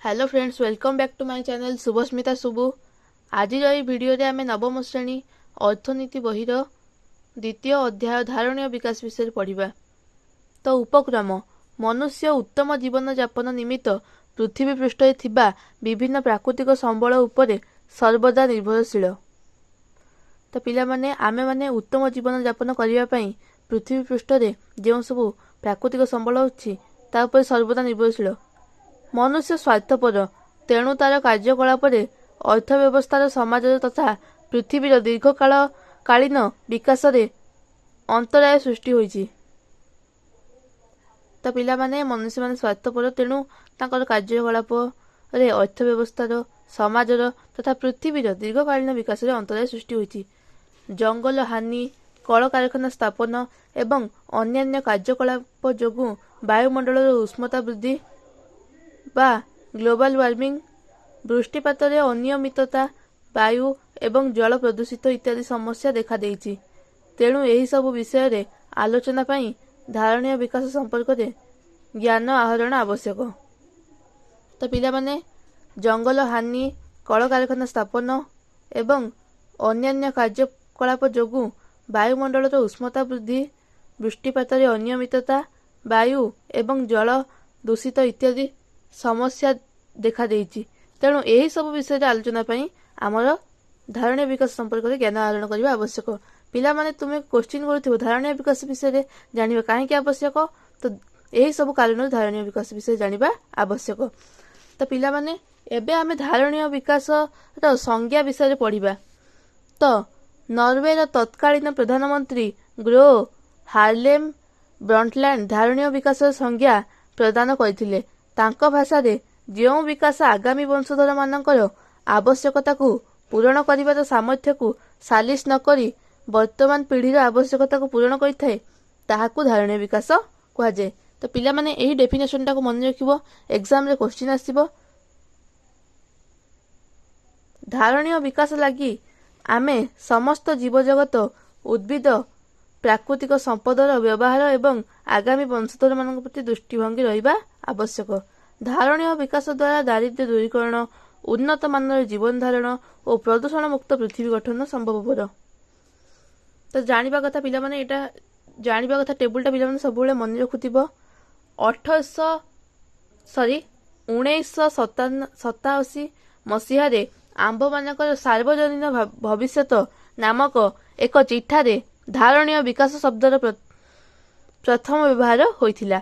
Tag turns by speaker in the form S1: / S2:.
S1: Hello friends, welcome back to my channel Subhasmita Subu. ଆଜିର ଏହି ଭିଡ଼ିଓରେ ଆମେ ନବମ ଶ୍ରେଣୀ ଅର୍ଥନୀତି ବହିର ଦ୍ୱିତୀୟ ଅଧ୍ୟାୟ ଧାରଣୀୟ ବିକାଶ ବିଷୟରେ ପଢ଼ିବା। ତ ଉପକ୍ରମ, ମନୁଷ୍ୟ ଉତ୍ତମ ଜୀବନଯାପନ ନିମିତ୍ତ ପୃଥିବୀ ପୃଷ୍ଠରେ ଥିବା ବିଭିନ୍ନ ପ୍ରାକୃତିକ ସମ୍ବଳ ଉପରେ ସର୍ବଦା ନିର୍ଭରଶୀଳ। ତ ପିଲାମାନେ, ଆମେମାନେ ଉତ୍ତମ ଜୀବନଯାପନ କରିବା ପାଇଁ ପୃଥିବୀ ପୃଷ୍ଠରେ ଯେଉଁ ସବୁ ପ୍ରାକୃତିକ ସମ୍ବଳ ଅଛି ତା ଉପରେ ସର୍ବଦା ନିର୍ଭରଶୀଳ। ମନୁଷ୍ୟ ସ୍ୱାର୍ଥପର, ତେଣୁ ତାର କାର୍ଯ୍ୟକଳାପରେ ଅର୍ଥ ବ୍ୟବସ୍ଥାର, ସମାଜର ତଥା ପୃଥିବୀର ଦୀର୍ଘକାଳକାଳୀନ ବିକାଶରେ ଅନ୍ତରାୟ ସୃଷ୍ଟି ହୋଇଛି। ତ ପିଲାମାନେ, ମନୁଷ୍ୟମାନେ ସ୍ୱାର୍ଥପର, ତେଣୁ ତାଙ୍କର କାର୍ଯ୍ୟକଳାପରେ ଅର୍ଥ ବ୍ୟବସ୍ଥାର, ସମାଜର ତଥା ପୃଥିବୀର ଦୀର୍ଘକାଳୀନ ବିକାଶରେ ଅନ୍ତରାୟ ସୃଷ୍ଟି ହୋଇଛି। ଜଙ୍ଗଲ ହାନି, କଳକାରଖାନା ସ୍ଥାପନ ଏବଂ ଅନ୍ୟାନ୍ୟ କାର୍ଯ୍ୟକଳାପ ଯୋଗୁଁ ବାୟୁମଣ୍ଡଳର ଉଷ୍ମତା ବୃଦ୍ଧି ବା ଗ୍ଲୋବାଲ ୱାର୍ମିଂ, ବୃଷ୍ଟିପାତରେ ଅନିୟମିତତା, ବାୟୁ ଏବଂ ଜଳ ପ୍ରଦୂଷିତ ଇତ୍ୟାଦି ସମସ୍ୟା ଦେଖାଦେଇଛି। ତେଣୁ ଏହିସବୁ ବିଷୟରେ ଆଲୋଚନା ପାଇଁ ଧାରଣୀୟ ବିକାଶ ସମ୍ପର୍କରେ ଜ୍ଞାନ ଆହରଣ ଆବଶ୍ୟକ। ତ ପିଲାମାନେ, ଜଙ୍ଗଲ ହାନି, କଳକାରଖାନା ସ୍ଥାପନ ଏବଂ ଅନ୍ୟାନ୍ୟ କାର୍ଯ୍ୟକଳାପ ଯୋଗୁଁ ବାୟୁମଣ୍ଡଳର ଉଷ୍ମତା ବୃଦ୍ଧି, ବୃଷ୍ଟିପାତରେ ଅନିୟମିତତା, ବାୟୁ ଏବଂ ଜଳ ଦୂଷିତ ଇତ୍ୟାଦି ସମସ୍ୟା ଦେଖାଦେଇଛି। ତେଣୁ ଏହିସବୁ ବିଷୟରେ ଆଲୋଚନା ପାଇଁ ଆମର ଧାରଣୀୟ ବିକାଶ ସମ୍ପର୍କରେ ଜ୍ଞାନ ଆହରଣ କରିବା ଆବଶ୍ୟକ। ପିଲାମାନେ, ତୁମେ କୋଶ୍ଚିନ୍ କରୁଥିବ ଧାରଣୀୟ ବିକାଶ ବିଷୟରେ ଜାଣିବା କାହିଁକି ଆବଶ୍ୟକ? ତ ଏହିସବୁ କାରଣରୁ ଧାରଣୀୟ ବିକାଶ ବିଷୟରେ ଜାଣିବା ଆବଶ୍ୟକ। ତ ପିଲାମାନେ, ଏବେ ଆମେ ଧାରଣୀୟ ବିକାଶର ସଂଜ୍ଞା ବିଷୟରେ ପଢ଼ିବା। ତ ନରୱେର ତତ୍କାଳୀନ ପ୍ରଧାନମନ୍ତ୍ରୀ ଗ୍ରୋ ହାର୍ଲେମ୍ ବ୍ରଣ୍ଟଲ୍ୟାଣ୍ଡ ଧାରଣୀୟ ବିକାଶର ସଂଜ୍ଞା ପ୍ରଦାନ କରିଥିଲେ। ତାଙ୍କ ଭାଷାରେ, ଯେଉଁ ବିକାଶ ଆଗାମୀ ବଂଶଧରମାନଙ୍କର ଆବଶ୍ୟକତାକୁ ପୂରଣ କରିବାର ସାମର୍ଥ୍ୟକୁ ସାଲିସ ନକରି ବର୍ତ୍ତମାନ ପିଢ଼ିର ଆବଶ୍ୟକତାକୁ ପୂରଣ କରିଥାଏ, ତାହାକୁ ଧାରଣୀୟ ବିକାଶ କୁହାଯାଏ। ତ ପିଲାମାନେ, ଏହି ଡେଫିନେସନଟାକୁ ମନେ ରଖିବ, ଏକ୍ଜାମରେ କୋଶ୍ଚିନ୍ ଆସିବ। ଧାରଣୀୟ ବିକାଶ ଲାଗି ଆମେ ସମସ୍ତ ଜୀବଜଗତ, ଉଦ୍ଭିଦ, ପ୍ରାକୃତିକ ସମ୍ପଦର ବ୍ୟବହାର ଏବଂ ଆଗାମୀ ବଂଶଧରମାନଙ୍କ ପ୍ରତି ଦୃଷ୍ଟିଭଙ୍ଗୀ ରହିବା ଆବଶ୍ୟକ। ଧାରଣୀୟ ବିକାଶ ଦ୍ୱାରା ଦାରିଦ୍ର୍ୟ ଦୂରୀକରଣ, ଉନ୍ନତ ମାନର ଜୀବନ ଧାରଣ ଓ ପ୍ରଦୂଷଣ ମୁକ୍ତ ପୃଥିବୀ ଗଠନ ସମ୍ଭବପର। ତ ଜାଣିବା କଥା ପିଲାମାନେ, ଏଇଟା ଜାଣିବା କଥା, ଟେବୁଲଟା ପିଲାମାନେ ସବୁବେଳେ ମନେ ରଖୁଥିବ। ଅଠରଶହ ସରି 1987 ମସିହାରେ ଆମ୍ଭମାନଙ୍କର ସାର୍ବଜନୀନ ଭବିଷ୍ୟତ ନାମକ ଏକ ଚିଠାରେ ଧାରଣୀୟ ବିକାଶ ଶବ୍ଦର ପ୍ରଥମ ବ୍ୟବହାର ହୋଇଥିଲା।